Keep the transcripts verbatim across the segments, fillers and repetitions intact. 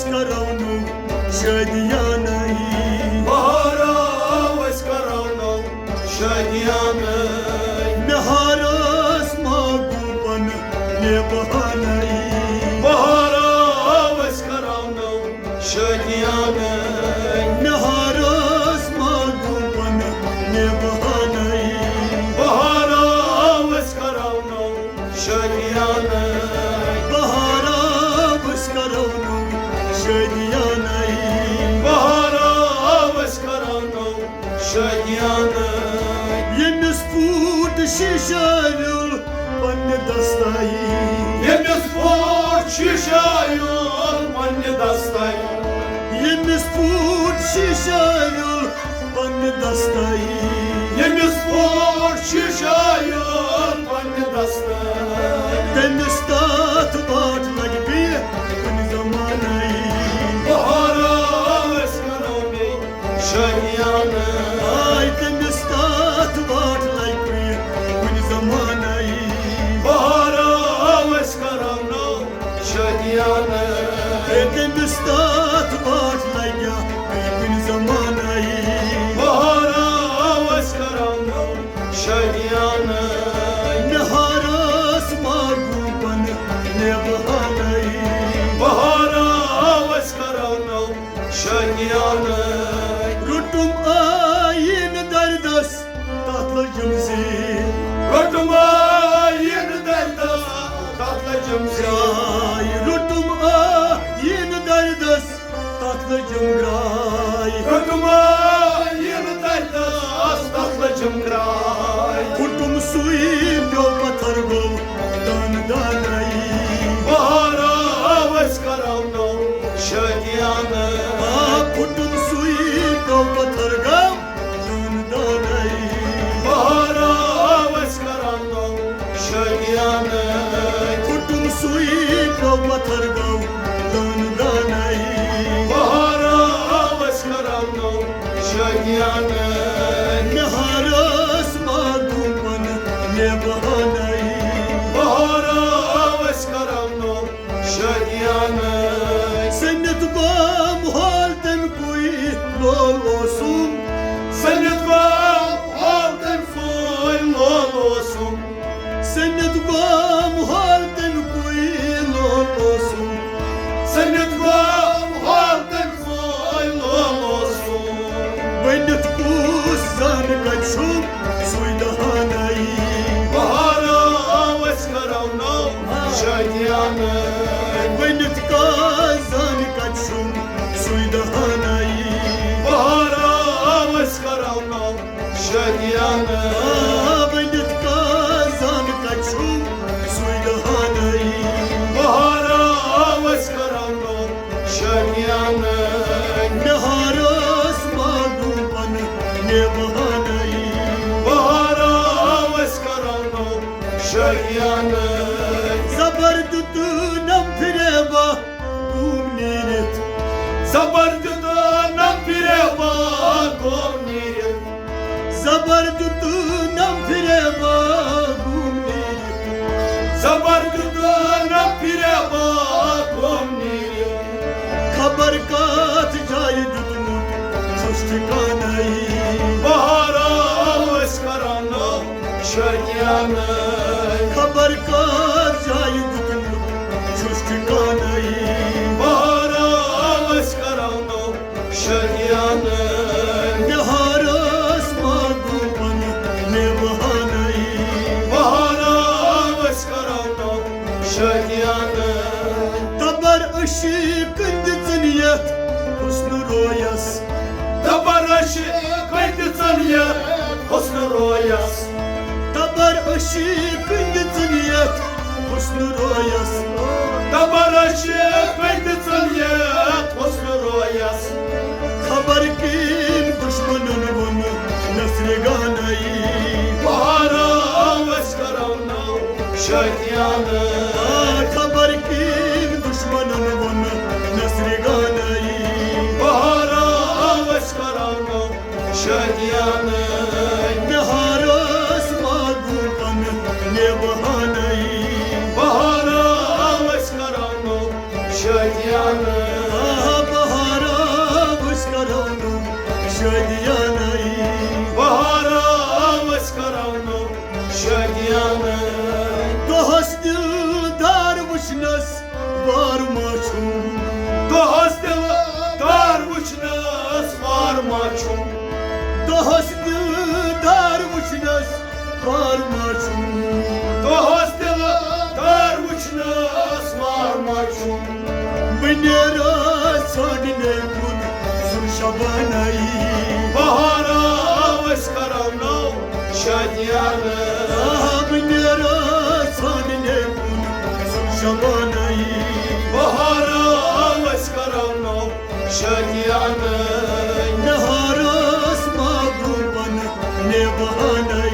کرو نو شادیانہ۔ بہار آو، أسۍ کرو نو شادیانہ۔ مےٚ ہارس ما گوپن نے بہانہ۔ بہار آو، أسۍ کرو نو شادیانہ۔ مےٚ ہارس ما گوپن نے بہانہ۔ بہار آو، أسۍ کرو نو شادیانہ۔ بہار آو، أسۍ کرو نو شادیانہ۔ بہار آو، أسۍ کرو نو شادیانہ۔ ییٚمِس پھوٗٹ شیٖشہٕ ویُل پننہِ دستایہِ۔ ییٚمِس پھوٗٹ شیٖشہٕ ویُل پننہِ دستایہِ۔ ییٚمِس پھوٗٹ شیٖشہٕ ویُل پننہِ دستایہِ۔ ییٚمِس پھوٗٹ شیٖشہٕ ویُل پننہِ دستایہِ۔ تٔمِس تتھ واٹ لگہِ بیٚیہِ کُنہِ زمانہٕ۔ بہار آو، أسۍ کرو نو شادیانہ۔ آے تٔمِس تتھ واٹ لگہِ کُنہِ زمانہٕ۔ بہار آو، أسۍ کرو نو شادیانہ۔ ہے تٔمِس تتھ واٹ لگہِ کُنہِ زمانہٕ۔ بہار آو، أسۍ کرو نو شادیانہ۔ مےٚ ہارس ما گوپن نے بہانہ۔ بہار آو، أسۍ کرو نو شادیانہ۔ روٚٹُم آیٖن دردس، تتھ لٔجِم زیٖر۔ روٚٹُم آیٖن دردس، تتھ لٔجِم زیٖر۔ آے روٚٹُم آیٖن دردس، تتھ لٔجِم گراے۔ روٚٹُم آیٖن دردس، تتھ لٔجِم گراے۔ پھُٹُم سُے پیوٚو پتھر گوٚو دانہٕ دانَے۔ بہار آو، أسۍ کرو نو شادیانہ۔ آ، پھُٹُم سُے پیوٚو پتھر گوٚو دانہٕ دانَے۔ بہار آو، أسۍ کرو نو شادیانہ۔ پھُٹُم سُے پیوٚو پتھر گوٚو دانہٕ دانَے۔ بہار آو، أسۍ کرو نو شادیانہ۔ مےٚ ہارس ما گوپن نے بہانَے۔ بہار آو، أسۍ کرو نو شادیانہ۔ سٔمِتھ گوم حال تَمہِ کُے لول اوسُم۔ سٔمِتھ گوم حال تَمہِ کُے لول اوسُم۔ سٔمِتھ گوم حال تَمہِ کُے لول اوسُم۔ سٔمِتھ گوم حال تَمہِ کُے لول اوسُم۔ ؤنِتھ کُس زن کتہِ چھُم سُے دہانَے۔ بہار آو، أسۍ کرو نو شادیانہ۔ ؤنِتھ کُس زن کتہِ چھُم سُے دہانَے۔ بہار آو، أسۍ کرو نو شادیانہ۔ آ، ؤنِتھ کُس زن کتہِ چھُم سُے دہانَے۔ بہار آو، أسۍ کرو نو شادیانہ۔ مےٚ ہارس ما گوپن نے بہانَے۔ بہار آو، أسۍ کرو نو شادیانہ۔ زبر دیُت نم فریبا گوم نیٖرِتھ۔ زبر دیُت نم فریبا گوم نیٖرِتھ۔ زبر دیُت نم فریبا گوم نیٖرِتھ۔ زبر دیُت نم فریبا گوم نیٖرِتھ۔ خبر کتھ جایہِ دیُتمُت چھُس ٹھِکانَے۔ بہار آو، أسۍ کرو نو شادیانَے۔ خبر کتھ جایہِ دیُتمُت چھُس ٹھِکانَے۔ بہار آو، أسۍ کرو نو شادیانَے۔ مےٚ ہارس ما گوپن نے بہانَے۔ بہار آو، أسۍ کرو نو شادیانَے۔ تبر عشقن دِژٕن یتھ حسن رویس۔ تبر عشقن دِژٕن یتھ حسن رویس۔ تبر عشقن دِژٕن یتھ حسن رویس۔ تبر عشقن دِژٕن یتھ حسن رویس۔ خبر کٔمۍ دُشمنن ووٚن نثرِ گانَے۔ بہار آو، أسۍ کرو نو شادیانَے۔ آ، خبر کٔمۍ دُشمنن ووٚن نثرِ گانَے۔ بہار آو، أسۍ کرو نو شادیانَے۔ مےٚ ہارس ما گوپن نے بہانَے۔ بہار آو، أسۍ کرو نو شادیانَے۔ شٲدیانَے۔ بہار آو أسۍ کراونو شٲدیانَے۔ دۄہَس دِلدار وٕچھنَس وار ما چھُم۔ دۄہَس دِلدار وٕچھنَس وار ما چھُم۔ دۄہَس دِلدار وٕچھنَس وار ما چھُم۔ دۄہَس دِلدار وٕچھنَس وار ما چھُم۔ بہٕ نیرٕ ژھانٛڈنہِ کُن سُہ شبانَے۔ بہار آو أسۍ کراونو شٲدیانَے۔ آ، بہٕ نیرٕ ژھانٛڈنہِ کُن سُہ شبانَے۔ بہار آو أسۍ کراونو شٲدیانَے۔ نہارس ما گوٚو پنہٕ نے بہانَے۔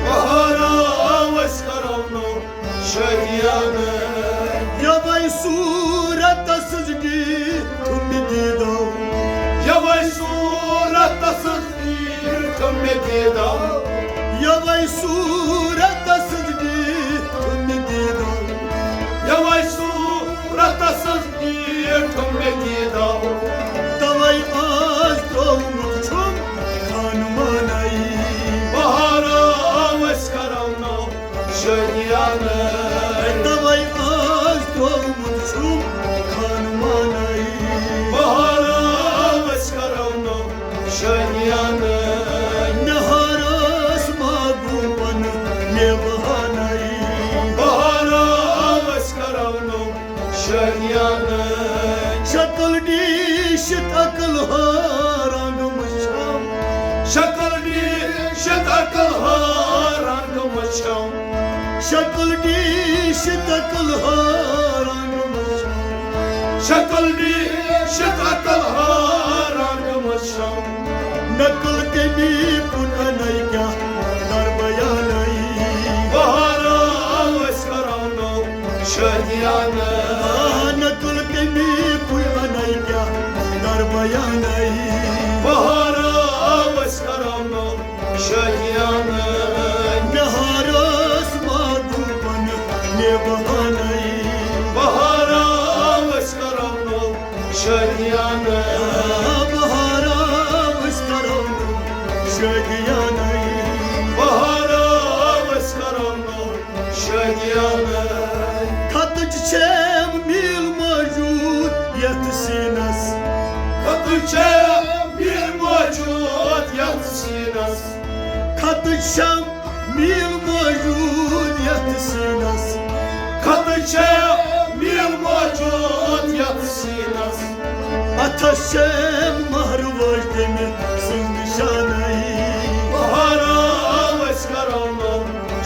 بہار آو أسۍ کراونو شٲدیانَے۔ یوے صورت سٕنٛز ڈیٖٹھ مےٚ دیٖدو۔ یوے صورت سٕنٛز ڈیٖٹھ مےٚ دیٖدو۔ یوے صورت سٕنٛز ڈیٖٹھ مےٚ دیٖدو۔ یوے صورت سٕنٛز ڈیٖٹھ مےٚ دیٖدو۔ توے آز ترٛوومُت چھُم خانمانَے۔ بہار آو أسۍ کراونو شٲدیانَے۔ توے آز ترٛوومُت چھُم خانمانَے۔ بہار آو أسۍ کراونو شٲدیانَے۔ نہارس ما گوٚو پنہٕ نے بہانَے۔ بہار آو أسۍ کراونو شٲدیانَے۔ شکل ڈیٖشِتھ عقل حٲران گٔمٕژ چھَم۔ شکل ڈیٖشِتھ عقل حٲران گٔمٕژ چھَم۔ شکل ڈیٖشِتھ عقل حٲران گٔمٕژ چھَم۔ شکل ڈیٖشِتھ عقل حٲران گٔمٕژ چھَم۔ نقل کٔمی کُن اَنَے کیٛاہ در بیانَے۔ بہار آو أسۍ کراونو شٲدیانَے۔ آ، نقل کٔمی کُن اَنَے کیٛاہ در بیانَے۔ بہار آو أسۍ کراونو شٲدیانَے۔ نہارس ما گوٚو پنہٕ نے بہانَے۔ بہار آو أسۍ کراونو شٲدیانَے۔ بہار آو أسۍ کراونو شٲدیانَے۔ بہار آو أسۍ کراونو شٲدیانَے۔ خطٕچ چھیم میٖل موجود یَتھ سیٖنَس۔ خطٕچ چھیم میٖل موجود یَتھ سیٖنَس۔ خطٕچ چھیم میٖل موجود یَتھ سیٖنَس۔ خطٕچ چھیم میٖل موجود یَتھ سیٖنَس۔ اَتھَس چھیم مہرٕ وٲج تٔمۍ سٕنٛز نِشانَے۔ بہار آو أسۍ کراونو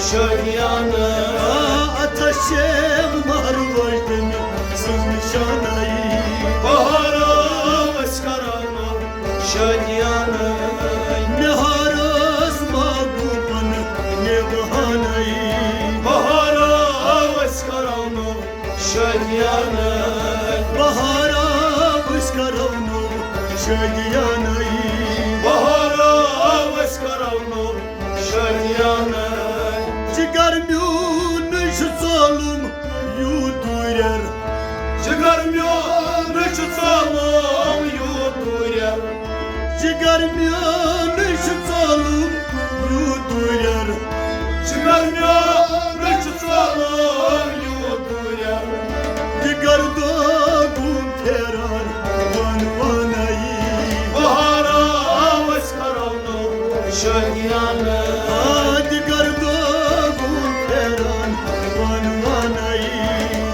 شٲدیانَے۔ آ، اَتھَس چھیم مہرٕ وٲج تٔمۍ سٕنٛز نِشانَے۔ بہار آو أسۍ کراونو شٲدیانَے۔ نہارس ما گوٚو پنہٕ نے بہانَے۔ بہار آو أسۍ کراونو شٲدیانَے۔ بہار آو أسۍ کراونو شٲدیانَے۔ بہار آو أسۍ کراونو شٲدیانَے۔ جگر میون چھُ ژولُم یوٗت دوٗرٮ۪ر۔ جگر میون چھُ ژولُم یوٗت دوٗرٮ۪ر۔ جگر میون چھُ ژولُم یوٗت دوٗرٮ۪ر۔ جگر میون چھُ ژولُم یوٗت دوٗرٮ۪ر۔ جگر دوگُم پھیران وان وانَے۔ بہار آو أسۍ کراونو شٲدیانَے۔ آ، جگر دوگُم پھیران وان وانَے۔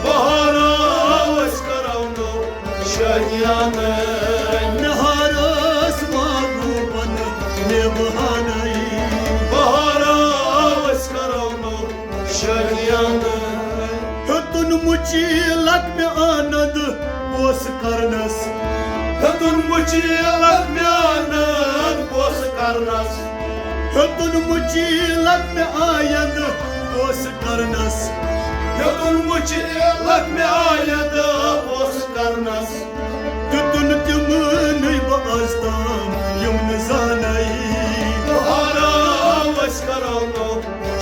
بہار آو أسۍ کراونو شٲدیانَے۔ نہارس ما گوٚو پنہٕ نے بہانَے۔ بہار آو أسۍ کراونو شٲدیانَے۔ ہیوٚتُن مُچی لقمِ آنند پوس کرنس۔ ہیوٚتُن مُچی لقمِ آنند پوس کرنس۔ ہیوٚتُن مُچی لقمِ آیند پوس کرنس۔ ہیوٚتُن مُچی لقمِ آیند پوس کرنس۔ دیُتُن تِمنٕے بہٕ از تام یِم نہٕ زانَے۔ بہار آو أسۍ کراونو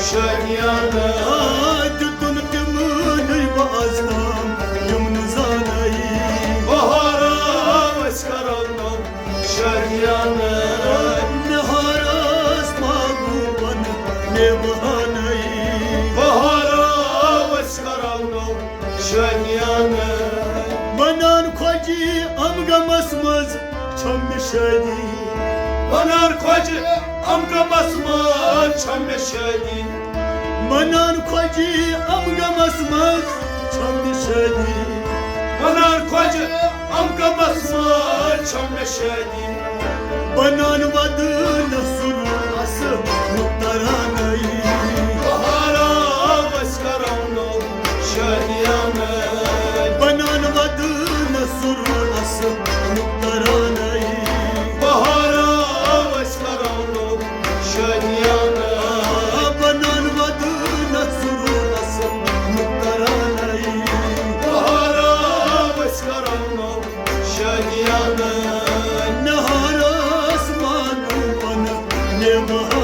شٲدیانَے۔ آ، دیُتُن تِمنٕے بہٕ از تام یِم نہٕ زانَے۔ بہار آو أسۍ کراونو شٲدیانَے۔ بنان خۄجہِ، امہِ غمس منٛز چھم نہٕ شٲدی۔ بنان خۄجہِ، امہِ غمس منٛز چھم نہٕ شٲدی۔ بنان خۄجہِ، امہِ غمس منٛز چھم نہٕ شٲدی۔ بنان خۄجہِ، امہِ غمس منٛز چھم نہٕ شٲدی۔ بنان ودٕ نہ سُرُر اسہٕ مُخترانَے۔ بہارا أسۍ کرو نو شٲدیانَے۔ بنان ودٕ نہ سُرُر اسہٕ مُخترانَے۔ بہارا أسۍ کرو نو شٲدیانَے۔ بنان ودٕ نہ سُرُر اسہٕ مُخترانَے۔ بہارا أسۍ کرو نو شٲدیانَے۔ نہارس مانو پنہٕ نعمت